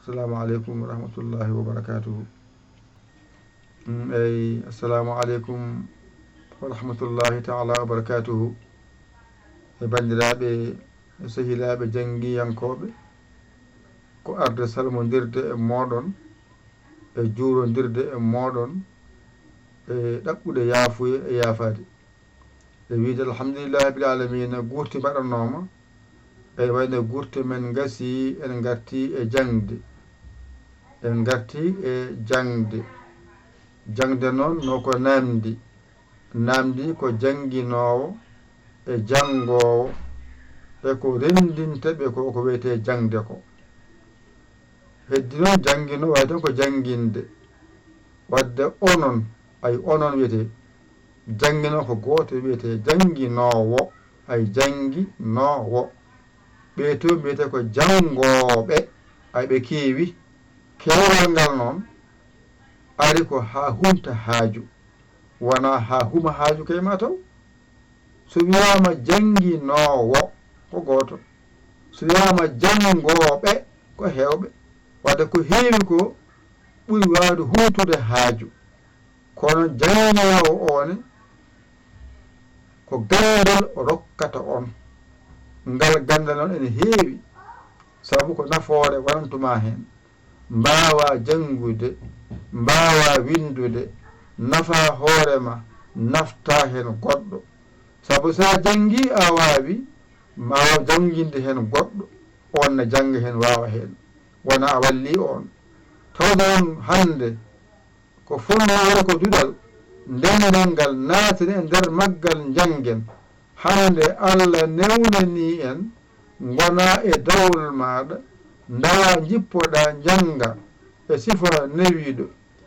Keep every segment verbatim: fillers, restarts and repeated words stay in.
Assalamu aleykum wa rahmatullahi wa barakatuhu. Mm, eyi, assalamu aleykum wa rahmatullahi taala wa barakatuhu. E banndiraaɓe, e sehilaaɓe janngiyankooɓe, ko arde salmondirde e mooɗon, e juurondirde e mooɗon, e ɗaɓɓude yaafuye e yaafaade. E wiide alhamdulillahi rabbil alamina, gurti mbaɗanooma, e wayno gurti men ngasi, en ngarti e jaŋde. En ngarti e jaŋde. Jaŋde noon no ko namdi. Namdi ko jannginoowo e janngoowo, e ko renndinta ɓe ko, ko wiyetee jaŋde ko. Heddi noon janngino wayi tan ko jannginde. Wadde onon, ay onon wiyetee. Janngino ko gooto wiyetee jannginoowo, ay jannginoowo. Ɓee to mbiyetee ko janngooɓe, ay ɓe keewi. Keewal ngal noon ari ko haa humta haaju, wonaa haa huma haaju kay maa taw. So wiyaama jannginoowo, ko gooto. So wiyaama janngooɓe, ko heewɓe. Wadde ko heewi ko ɓuri waawde huutude haaju. Kono jannginoowo o ne, ko ganndal o rokkata on. Ngal ganndal noon ene heewi, sabu ko nafoore wonantuma heen. Mbaawaa janngude, mbaawaa winndude, nafaa hoore ma, naftaa heen goɗɗo. Sabu so a janngii a waawii, ma waaw jannginde heen goɗɗo, oon ne jannga heen, waawa heen. Wona a wallii oon. Tawde noon hannde ko fonnoore ko duɗal, ndenndal ngal naaten e nder maggal njanngen. Hannde Allah newnanii en, ngonaa e dawol maaɗa, ndawaa njippoɗaa njannga e sifa newiiɗo,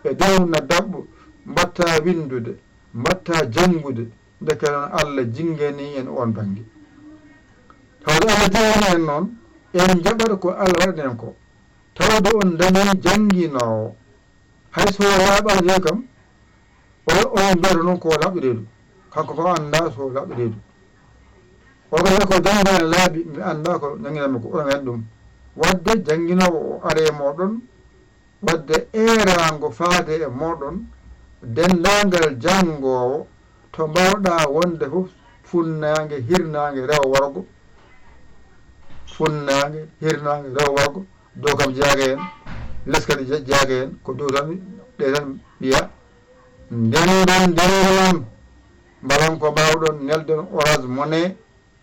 e dewna daɓɓo, mbaɗtaa winndude, mbaɗtaa janngude, ndeke noon Allah jinnganii en oon bannge. Tawde Allah jinnganii en noon, en njaɓat ko Allah waɗani en ko. Tawde on dañii jannginoowo, hay so o laaɓaani kam, o, onon mbiyata noon ko o laaɓɗo reedu. Kanko ko anndaa so o laaɓɗo reedu. O kadi ko jannginoowo laaɓi, mi anndaa ko jannginanmi ko, onon nganndi ɗum. Wadde jannginoowo o are e mooɗon, wadde eeraango faade e mooɗon, denndaangal janngoowo, to mbaawɗaa wonde fof, funnaange, hirnaange, rewo worgo, funnaange, hirnaange, rewo worgo, dow kam jeyaaka heen, les kadi je-, jeyaaka heen, ko dow tan, ɗe tan mbiya. Ndendon, ndendon, mbaɗon ko mbaawɗon, neldon Orange Money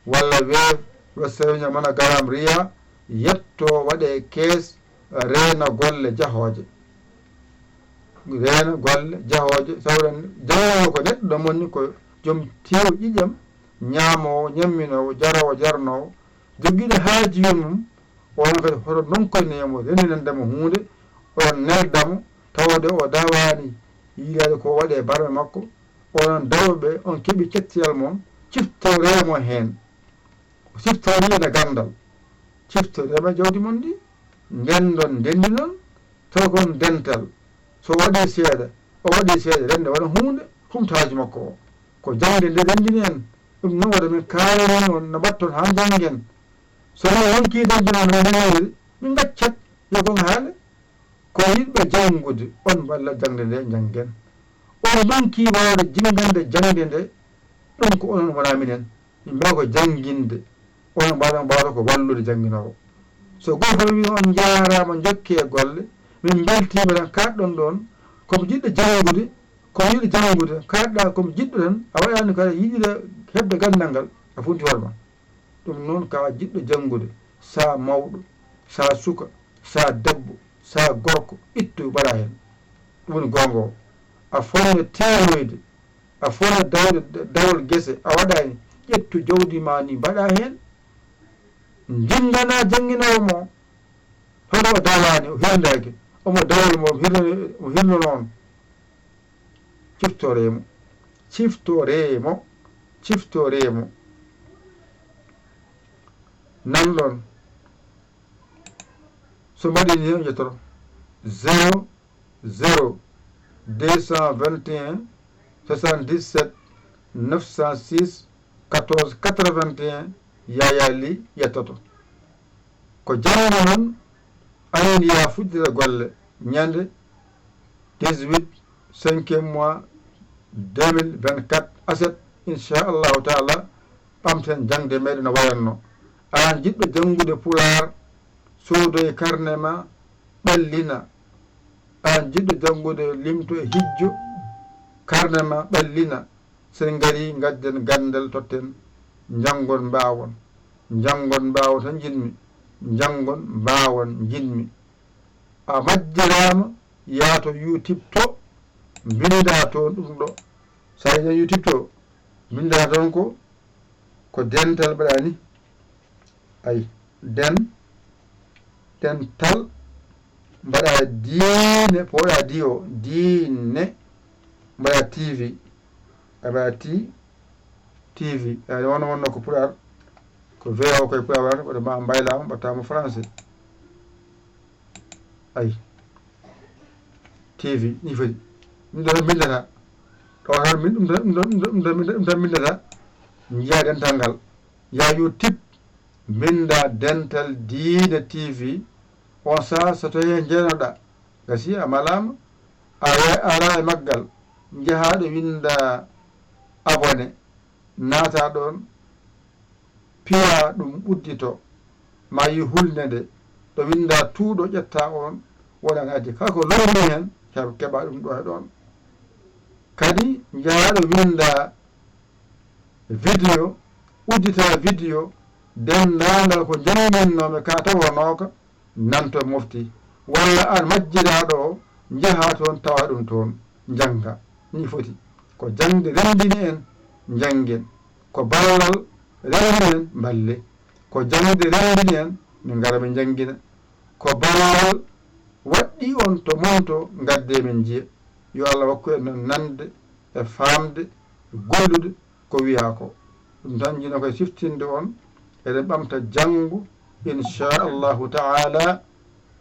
walla Wave, Western Union, MoneyGram, Ria, yetto, waɗe kees, reena golle jahooje. Reena golle jahooje, sawran jahoowo ko neɗɗo moni ko joom tew ƴiƴam, ñaamoowo, ñamminoowo, jaroowo, jarnoowo, jogiiɗo haaju mum, onon kadi hoto ndonkoynee mo, renndinande mo huunde, oɗon nelda mo, tawde o dawaani yiilaade ko waɗi e barme makko, onon dawɓe, on keɓi cettiyal mon, ciftoree mo heen. O siftorii ene ganndal, ciftoree mo e jawdi mon ndi, ndenndon, ndenndinon, taw ko on dental. So waɗii seeɗa, o waɗii seeɗa, rende wona huunde, humta haaju makko o. Ko jaŋde nde renndini en, ɗum noon wata min kaalani on no mbaɗton haa njanngen. So wonii wonkii dañde noon no ndeneede, min ngaccat, yo kon haale. Ko yiɗɓe janngude, on mballa jaŋde nde njanngen. On ndonkii waawde jinngande jaŋde nde, ɗum ko onon wonaa minen. Min mbaawa ko jannginde, onon mbaawɗon, mbaawɗon ko wallude jannginoowo. So gooto wi on njaaraama, njokkee golle, min mbeltiima tan kaaɗɗon ɗoon, ko mi jiɗɗo janngude, ko mi yiɗi janngude, kaaɗɗaa ko mi jiɗɗo tan, a waɗaani ko aɗa yiɗira heɓde ganndal ngal, a funti hoore ma. Ɗum noon, ka jiɗɗo janngude, sa mawɗo, sa suka, sa debbo, sa gorko, ittu mbaɗa heen. Ɗum woni goonga o. A fotno teewoyde, a fotno dawde dawol gese, a waɗaani, ƴettu jawdi ma ndi mbaɗa heen. Njinndanaa jannginoowo mo, hono o dawaani, o hirndaaki, omo dawol mo, o hirno-, o hirnono on. Ciftoree mo, ciftoree mo, ciftoree mo. Nanɗon, so mbaɗi ni, on ƴettoto zéro zéro deux cent vingt et un soixante-dix-sept neuf cent six quatorze quatre-vingt-un, Yaya Ly ƴettoto. Ko jaŋde noon, Anndi yaa fuɗɗita golle ñande dix-huit cinquième mois deux mille vingt-quatre aset, inchallahu taala, ɓamten jaŋde meɗen no wayanno. Aan jiɗɗo janngude pulaar, soodoy karne ma, ɓallina. Aan jiɗɗo janngude limto e hijjo, karne ma, ɓallina. Sen ngari, ngadden ganndal, totten, njanngon mbaawon. Njanngon mbaawon tan njiɗmi, njanngon mbaawon njiɗmi. A majjiraama, yaa to YouTube to, mbinndaa toon ɗum ɗo. So a yii YouTube to, mbinndaa toon ko, ko dental mbaɗaa ni. Ay, den, dental, mbaɗaa diine, pooɗaa di o, diine, mbaɗaa T V, a mbaɗaa ti, T V. Ay, wonno, wonno ko pulaar, ko V O koye pulaar wonata, wota ma mbaylaama, mbaɗtaama français. Ay, T V, ni foti. Ɗum ɗo mbinndata. Ɗo tan min-, ɗum tan, ɗum tan, ɗum tan, ɗum tan mbinndata. Njiyaa dental ngal. Yaa YouTube, mbinndaa dental diine T V. On saha so tawii heen njeeynoɗaa, gasi a malaama, a ye-, a ara e maggal, njahaa ɗo winndaa abonné, naataa ɗoon, piyaa ɗum uddito, ma yi hulde nde, ɗo winndaa tuuɗo ƴettaa oon, wona ngati kala ko lorni heen, heɓ-, keɓaa ɗum ɗo e ɗoon. Kadi njahaa ɗo winndaa vidéo, udditaa vidéo, denndaangal ko njannginnoo-mi ka tawanooka, nanto mofti. Walla aan majjiraaɗo o, njahaa toon, tawaa ɗum toon, njanngaa. Ni foti. Ko jaŋde renndini en, njanngen. Ko ballal renndini en, mballe. Ko jaŋde renndini en, min ngara min njanngina. Ko ballal waɗɗi on to mon to, ngaddee min njiya. Yo Allah hokku en noon nande e faamde e gollude ko wiyaa ko. Ɗum tan njiɗno koye siftinde on, eɗen ɓamta janngo, inchallahu taala,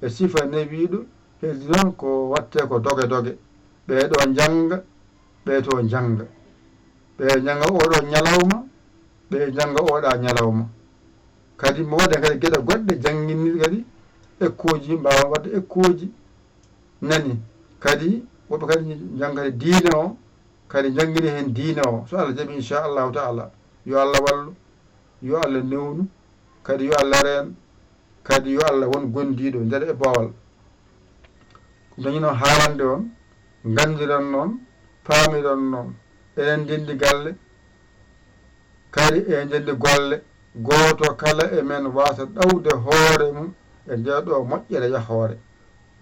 e sifa newiiɗo, heddi noon ko waɗtee ko doge doge. Ɓee ɗo njannga, ɓee to njannga. Ɓee njannga oo ɗoo ñalawma, ɓee njannga oo ɗaa ñalawma. Kadi mo waɗa kadi geɗe goɗɗe jannginirɗe kadi, ekkooji, mbaawa waɗde ekkooji, nani. Kadi woɓɓe kadi njannga kadi diine o, kadi njanngina heen diine o, so Allah jaɓi, inchallahu taala. Yo Allah wallu, yo Allah newnu, kadi yo Allah reen, kadi yo Allah won gondiiɗo nder e boowal. Ɗum dañi noon haalande on, nganndiron noon, paamiron noon, eɗen ndenndi galle, kadi eɗen ndenndi golle, gooto kala e men waasa ɗawde hoore mum e ndee ɗoo moƴƴere yahoore.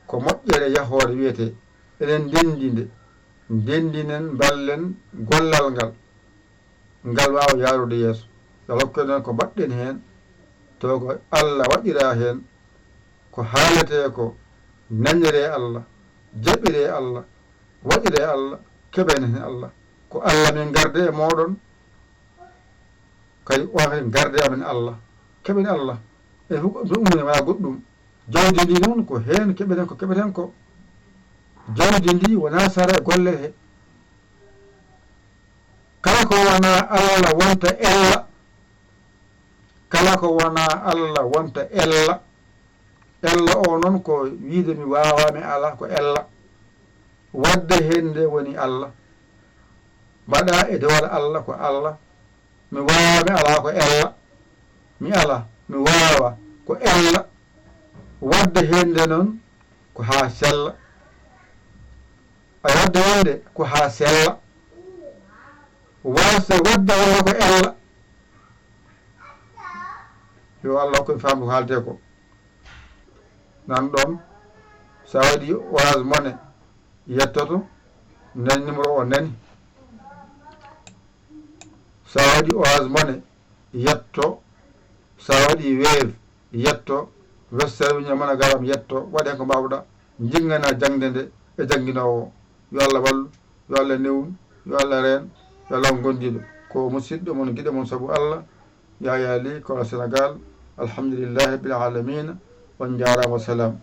Ko moƴƴere yahoore wiyetee, eɗen ndenndi nde, ndenndinen, mballen gollal ngal, ngal waawa yaarude yeeso. Yo Allah hokku en ko mbaɗɗen heen, tawa ko Allah waɗiraa heen, ko haaletee ko, naniree Allah, jaɓiree Allah, waɗiree Allah, keɓen heen Allah. Ko Allah min ngarde e mooɗon, kadi on kadi ngarde amen Allah, keɓen Allah. En fof ko ɗum ummini, wonaa goɗɗum. Jawdi ndi noon ko heen keɓeten ko keɓeten ko. Jawdi ndi wonaa sara e golle he. Kala ko wonaa Allah wonta ella. Kala ko wonaa Allah wonta ella. Ella o noon ko wiyde mi waawaa, mi alaa, ko ella. Waɗde heen nde woni Allah. Mbaɗaa e doole Allah ko Allah. Mi waawaa, mi alaa, ko ella. Mi alaa, mi waawaa, ko ella. Waɗde heen nde noon ko haa sella. A waɗde wonde ko haa sella. Waasde waɗde wonde ko ella. Yo Allah hokku en faamde ko haaletee ko. Nan ɗoon, so a waɗi Orange Money, yettoto, nani numéro o nani. So a waɗi Orange Money, yetto. So a waɗi Wave, yetto. Western Union, MoneyGram, yetto. Waɗ heen ko mbaawɗaa. Njinnganaa jaŋde nde e jannginoowo o. Yo Allah wallu, yo Allah newnu, yo Allah reen, yo Allah won gondiiɗo. Ko musiɗɗo mon, giɗo mon sabu Allah, Yaya Ly, Kora Senegaal. Alhamdulillahi rabbil aalamiina. On njaaraama, wa salaam.